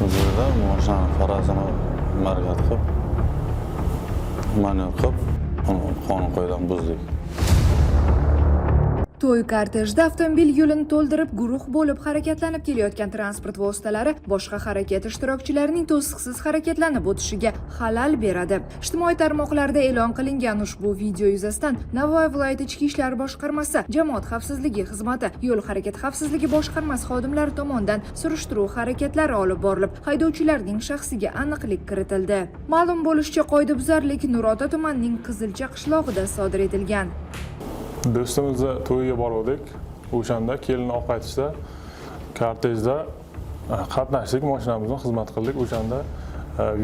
O'sha yerda mashinani farasini моргать qilib, manevr qilib, qonun qoidani buzdik. To'y kortejida avtomobil yo'lini to'ldirib, guruh bo'lib harakatlanib kelayotgan transport vositalari boshqa harakat ishtirokchilarining to'siqsiz harakatlanib o'tishiga xalal beradi. Ijtimoiy tarmoqlarda e'lon qilingan ushbu video yuzasidan Navoiy viloyati Ichki ishlar boshqarmasi jamoat xavfsizligi xizmati yo'l harakati xavfsizligi boshqarmasi xodimlari tomonidan surishtiruv harakatlari olib borilib, haydovchilarning shaxsiga aniqlik kiritildi. Ma'lum bo'lishicha, qoidabuzarlik Nurota tumanining Qizilcha qishlog'ida sodir etilgan. Do'stimizni to'yiga borgandik. O'shanda kelin olib qaytishda kortejda qatnashdik, mashinamizni xizmat qildik. O'shanda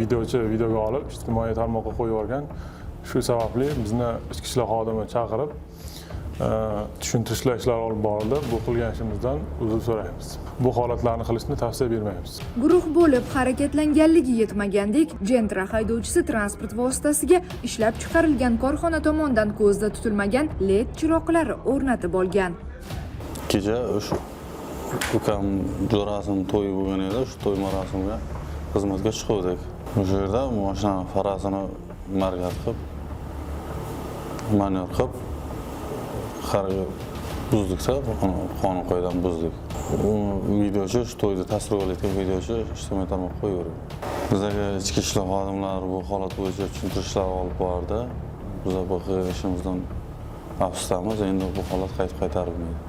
videochi videoga olib, ijtimoiy tarmoqqa qo'yib yuborgan. Shu sababli bizni ichki ishlar xodimi chaqirib, tushuntirishlar ishlari olib borildi. Bu qilgan ishimizdan uzr so'raymiz. Bu holatlarni qilishni tavsiya bermaymiz. Guruh bo'lib harakatlanganligi yetmagandek, Gentra haydovchisi transport vositasiga ishlab chiqarilgan korxona tomonidan ko'zda tutilmagan LED chiroqlari o'rnatib olgan. Kecha o'sha ukam jo'rasini to'yi bo'lgan edi. Shu to'y marosimiga xizmatga chiquvdik. O'sha yerda mashinani farasini моргать qilib, manevr qilib, buzdikda, qonun qoidani buzdik. U videochi, shu to'yda tasvirga olayotgan videochi ijtimoiy tarmoqqa qo'yaverdi. Bizlarga ichki ishlar xodimlari bu holat bo'yicha tushuntirishlar olib bordi. Biz bu qilgan ishimizdan afsusdamiz. Endi bu holat qaytib qaytarilmaydi.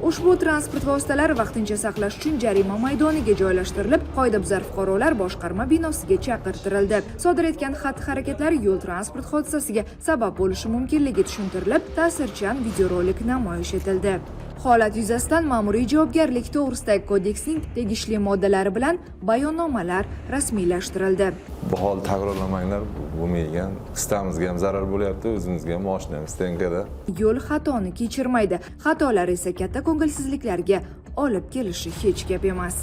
Ushbu transport vositalari vaqtincha saqlash uchun jarima maydoniga joylashtirilib, qoidabuzar fuqarolar boshqarma binosiga chaqirtirildi. Sodir etgan xatti harakatlari yo'l transport hodisasiga sabab bo'lishi mumkinligi tushuntirilib, ta'sirchan videorolik namoyish etildi. Holat yuzasidan Ma'muriy javobgarlik to'g'risidagi kodeksning tegishli moddalari bilan bayonnomalar rasmiylashtirildi. Bu hol takrorlamanglar, bo'lmaydigan. Qistamizga ham zarar bo'lyapti, o'zimizga ham, moshinamiz стенка da. Yo'l xatoni kechirmaydi. Xatolar esa katta ko'ngilsizliklarga olib kelishi hech gap emas.